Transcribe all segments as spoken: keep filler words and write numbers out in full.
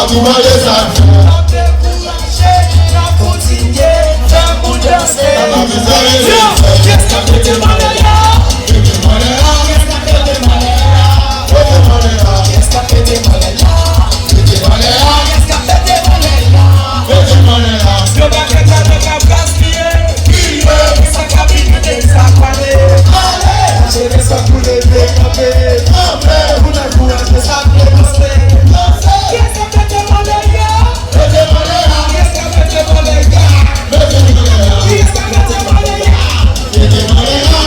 Tou mande sa. Pa dekouraje, n ap kontinye fè moun danse. Yo, kiyès k ap mete vòlè a? Kiyès k ap mete vòlè a? Kiyès k ap mete vòlè a? Kiyès k ap mete vòlè a? Yo pa gen kado k ap gaspiye. Kriye, sa k ap vini, sa k prale. Ale, cheve sa koule, vle kanpe. Kanpe, pou n ankouraje sa k vle danse. Danse. Kiyès k ap mete vòlè a? Mete vòlè a. Kiyès k ap mete vòlè a? Mete vòlè a. Kiyès k ap mete vòlè a? Mete vòlè a.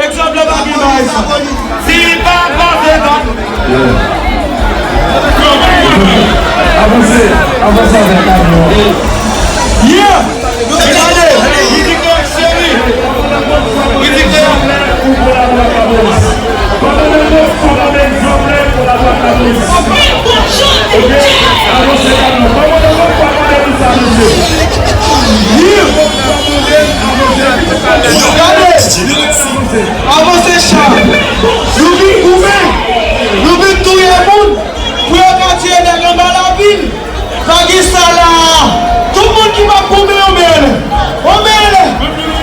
Egzanp la pa gen bagay sa. Si li pa poze dan. Avanse, avanse avèk kamyon. Yeah! Gade, mizik la seri. Mizik la. Gade! Avanse cha! Nou vin goumen! Nou vin touye moun! Pou yo ka tiye nèg anba lavil! Pa gen sa la! Tout moun ki p ap goumen, on men anlè! On men anlè!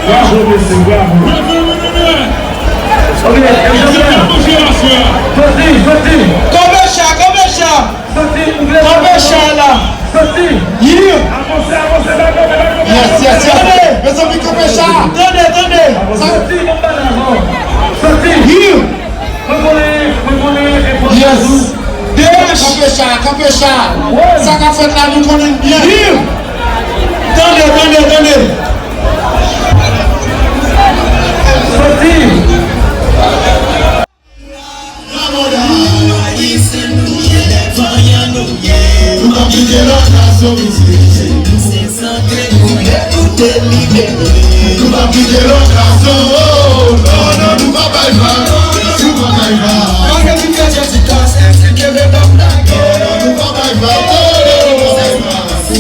Bravo, mesye, bravo! Soti, soti! Kanpe cha, kanpe cha! Kanpe cha la! Yeah! Yes, yes, yes! Mezanmi, kanpe cha! Tande, tande! Yeah! Yes! D H! Kanpe cha, kanpe cha! Sa k ap fèt la, nou konnen l byen! Yeah! Tande, tande, tande! Soti! Nou p ap kite lòt nasyon, mesye. Nou p ap kite lòt nasyon, oh, non, non, nou p ap bay vag. Nou p ap bay vag. Non, non, nou p ap bay vag. Oh, non, non, nou p ap bay vag.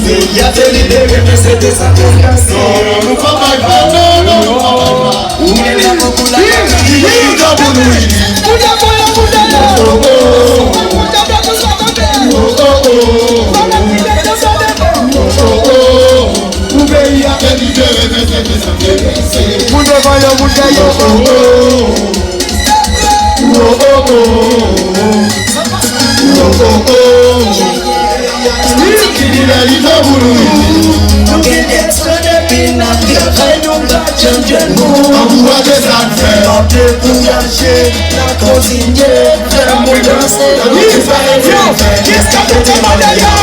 Peyi a te libere, men se de sa te kase. Nou p ap bay vag, non, non, nou p ap bay vag. Ou gen drapo pou la. Pou drapo nou ini. Pou drapo yo, pou drapo yo. Pou drapo nou sa kanpe. Oh, oh, oh. Pou peyi a te libere, men se de sa te kase. Moun devan yo, moun dèyè yo. Oh, oh, oh. Oh, oh, oh. Oh, oh, oh. Ki libète pou nou. Nou gen espas depi n ap travay, nou pa janm jwenn moun. Ankouraje sa n fè. N ap dekouraje, n ap kontinye fè moun danse. Yo, kiyès k ap mete vòlè a?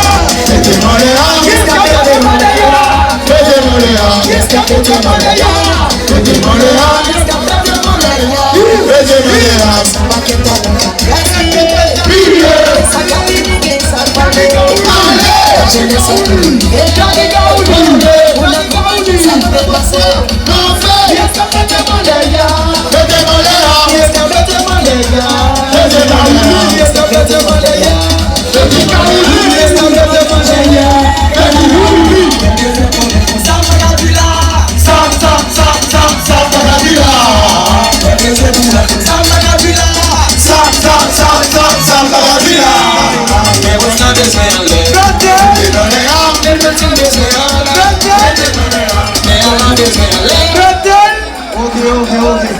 Mete vòlè a. Kiyès k ap mete vòlè a? Mete vòlè a. Kiyès k ap mete vòlè a? Mete vòlè a. Kiyès k ap mete vòlè a? Mete vòlè a. Kriye! Ale!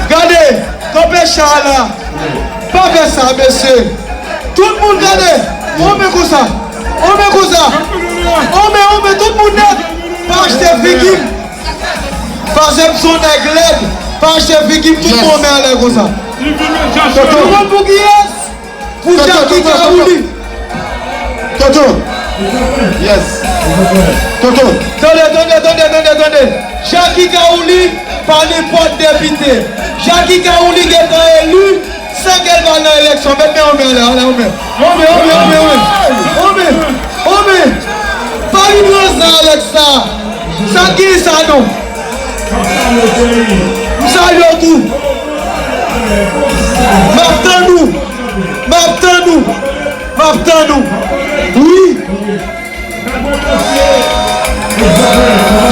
Gade, kanpe cha la. Pa fè sa, mesye. Tout moun gade. Onmen konsa. Onmen konsa. Onmen, onmen, tout moun nèt. Pa achte figi m. Paske m se yon nèg lèd. Pa achte figi m, tout moun onmen anlè konsa. Toto. Pou kiyès? Pou Jacky Kaouli. Toto. Yes. Toto. Tande, tande, tande, tande, tande. Jacky Kaouli pa nenpòt depite. Jacky Kaouli gentan eli san ke l pa nan eleksyon. Met men, onmen anlè, anlè, onmen. Onmen, onmen, onmen, onmen. Onmen, onmen. Pa vin ranse avèk sa. Sa ki sa non? M salye w tou. M ap tann ou. M ap tann ou. M ap tann ou. Wi.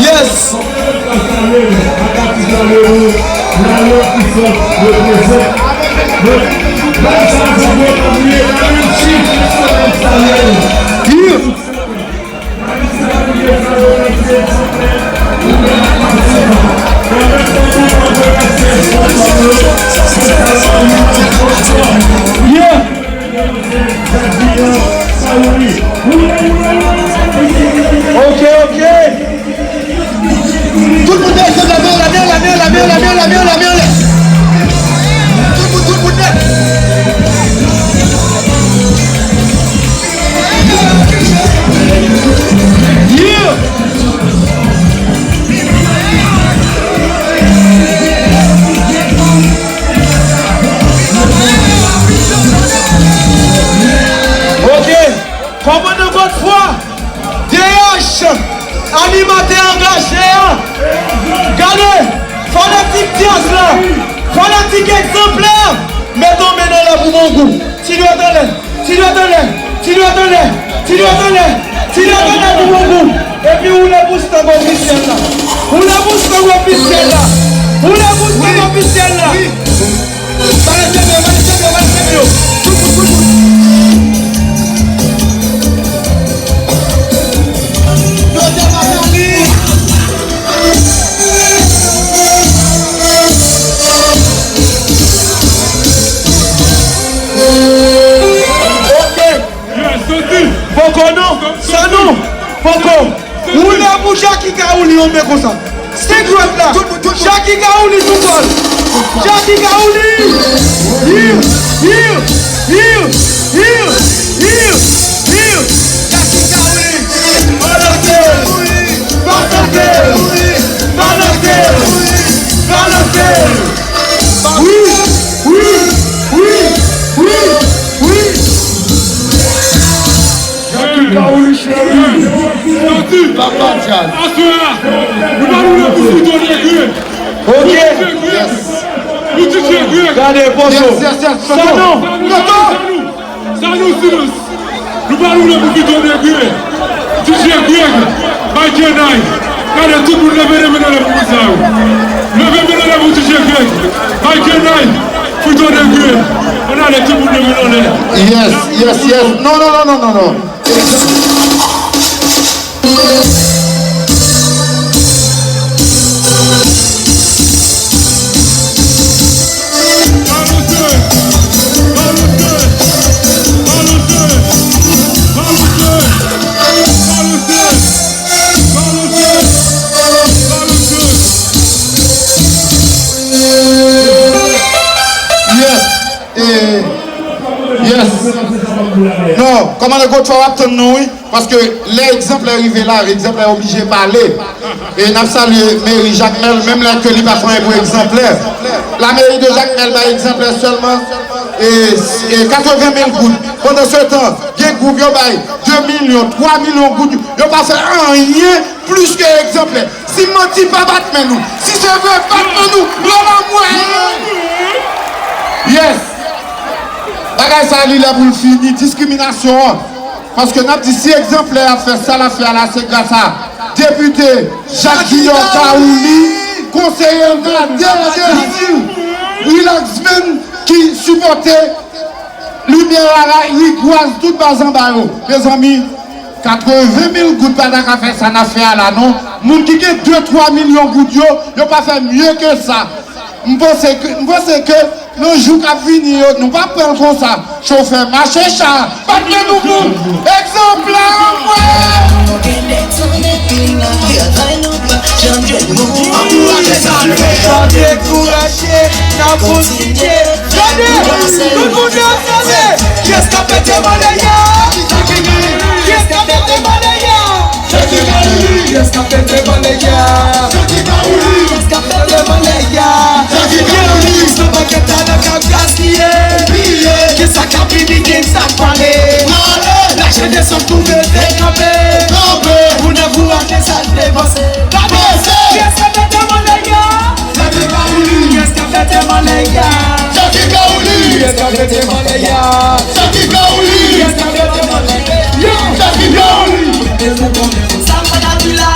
Yes. Yeah. Yeah. Ok, ok. Tout moun desann, leve, leve, leve, leve, leve, leve, leve, leve. Tout moun, tout moun nèt. Yeah! Ok. Kòmandan Godfroid, D H, animatè angaje a. Gade, fanatik Dyaz la, fanatik egzanplè, met yon men anlè pou Bongou. Ti dwèt anlè, ti dwèt anlè, ti dwèt anlè, ti dwèt anlè, ti dwèt anlè pou Bongou. Epi woule Mustang ofisyèl la. Woule Mustang ofisyèl la. Woule Mustang ofisyèl la. Balanse men, balanse men, balanse men yo. Tout moun, tout moun. Yo te pa fè li. Ok. Poko non. Sa non. Poko. Woule pou Jacky Kaouli, yon men konsa. Senk dwèt la. Jacky Kaouli sou kò l. Jacky Kaouli. Yiw, yiw, yiw, yiw, yiw, yiw. Jacky Kaouli. Balanse. Balanse. Balanse. Balanse. Wi, wi, wi, wi, wi. Jacky Kaouli cheri. Papa Dyaz. Aswè a, nou pa nou la pou fouton degre. Ok. Pou DJ Greg. Pou DJ Greg. Gade, poso. Yes, yes, yes. Sa non. Toto. Sa nou silans. Nou pa nou la pou fouton degre. DJ Greg. Bay Kenay. Gade tout moun leve, leve, leve pou sa yo. Leve, leve, leve pou DJ Greg. Bay Kenay. Fouton degre. Ann ale tout moun leve, leve. Yes, yes, yes. Non, non, non, non, non, non. Yes. Eh, yes. Non, kòmandan Godfroid ap tann nou, wi. Paske lè egzanplè rive la, egzanplè oblije pale. E n ap salye meri Jakmèl, menm lè ke li pa fè anyen pou egzanplè. La mairie de Jakmèl bay egzanplè sèlman, e, e katreven mil goud. Pandan se tan, gen gwoup yo bay de milyon, twa milyon goud. Yo pa fè anyen plis ke egzanplè. Si m manti, pa bat men nou. Si se vre, bat men nou. Lè l anmwey. Yes. Bagay sa li lè pou l fini. Diskriminasyon an. Paske n ap di si egzanplè ap fè sa l ap fè a la, se gras a depite Jacques Guillaume Caouli, konseye l nan de, de, Relax Band ki sipòte Limyè a la, rigwaz tout baz anba yo. Mezanmi, katreven mil goud pa ta ka fè sa n ap fè a la non. Moun ki gen de twa milyon goud yo, yo pa fè mye ke sa. M panse ke, m panse ke nan jou k ap vini yo, nou p ap pran l konsa. Chofè, mache cha, bat men nou pou egzanp la, anmwey! Ankouraje sa, nou pa dekouraje, n ap kontinye. Gade, tout moun yo, gade. Kiyès k ap pete monnè a? Kiyès k ap pete monnè a? Kiyès k ap pete monnè a? Kiyès k ap pete monnè a? Gen yon lis nan pakèt la nan k ap gaspiye. Gen sa k ap vini, gen sa k prale. Lajan desann, twouve te kanpe. Pou n ankouraje sa l te vanse. Gade, kiyès k ap pete monnè a? Kiyès k ap pete monnè a? Jacques Caouli! Kiyès k ap pete monnè a? Jacques Caouli! Kiyès k ap pete monnè a? Jacques Caouli! Sa m pa ka di la.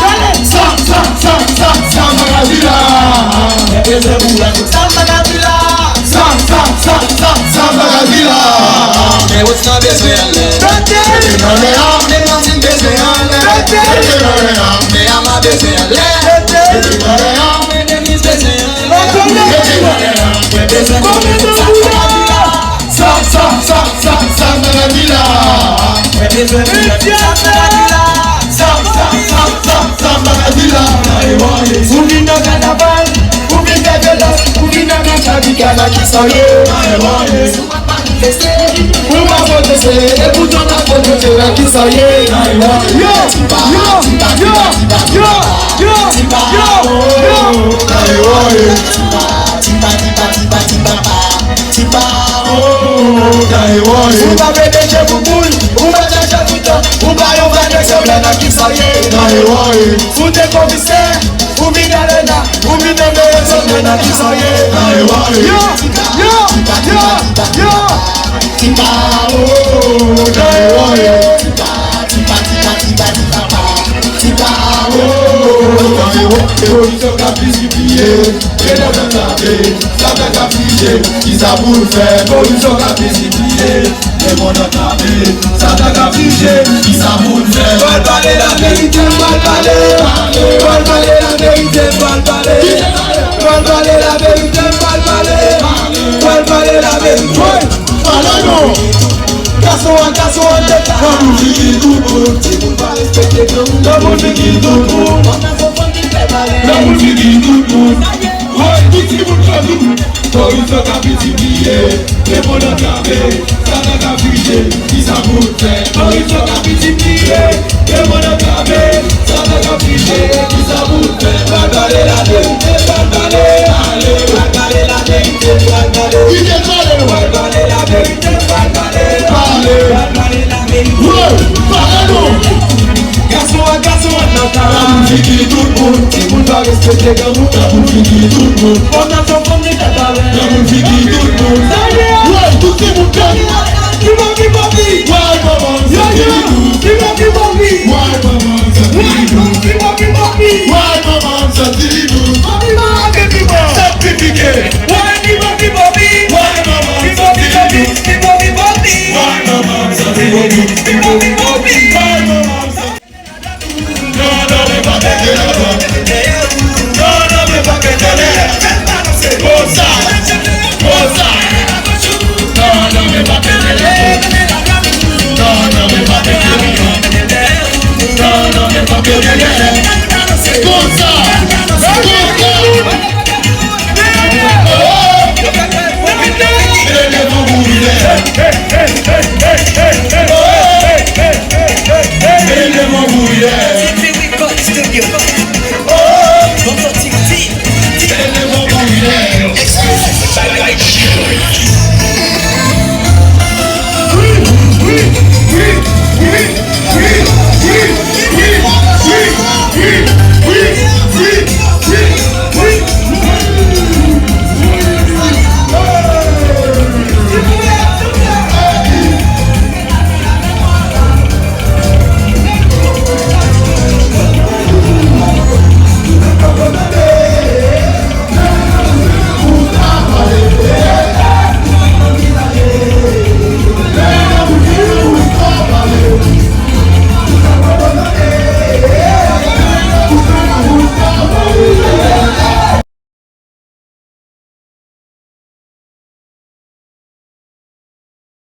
Sa, sa, sa, sa, sa m pa ka di la. Sa m pa ka di la. Sa, sa, sa, sa, sa m pa ka di la. Men wòch nan bezwen anlè. Mete nan lè a. Men manzin bezwen anlè. Mete nan lè a. Men ama bezwen anlè. Mete nan lè a. Men Denis bezwen anlè. Mete nan lè a. Mwen bezwen konnen sa m pa ka di la. Sa, sa, sa, sa, sa m pa ka di la. Mwen bezwen konnen sa m pa ka di la. Sa, sa, sa, sa, sa m pa ka di la. Ou vin nan kanaval, ou vin fè vyolans, ou vin nan nan travika la ki sa ye. Ou pa pwoteste, epoutan w ap pwoteste la ki sa ye. Yo, yo, yo, yo, yo, yo, yo. Ou pa P D G pou boul, ou pa chache toutan, ou pa yon vagabon nan ki sa ye. Ou te komisè, ou vin alena, ou vin nan meyè zòn nan ki sa ye. Yo, yo, yo, yo. Tipa, tipa, tipa, tipa, tipa, tipa, tipa, oh, oh, oh, oh, oh. Evolisyon k ap miltipliye, depandan k ap fije, sa fè k ap fije, kisa pou n fè? Evolisyon k ap miltipliye, depandan k ap fije, sa fè k ap fije, kisa pou n fè? Pral pale laverite, pral pale, pral pale laverite, pral pale, pral pale laverite, pral pale, pral pale laverite. Pale non! Gason an, gason an, tèt la. Granmoun figi tout moun. Timoun pa respekte granmoun. Granmoun figi tout moun. Granmoun figi tout moun. Woy, tout timoun granmoun. Koripsyon k ap miltipliye. Repondan k ap fè. Sa k ap fije. Kisa pou n fè? Koripsyon k ap miltipliye. Repondan k ap fè. Sa k ap fije. Kisa pou n fè? Pral pale laverite. Pral pale. Pral pale laverite. Pral pale. Kite pale nou. Pral pale laverite. Pale, pale, pale. Woy, pale non. Gason ak gason an nan kay. Granmoun figi tout moun. Timoun pa respekte granmoun. Granmoun figi tout moun. Fanm nan fanm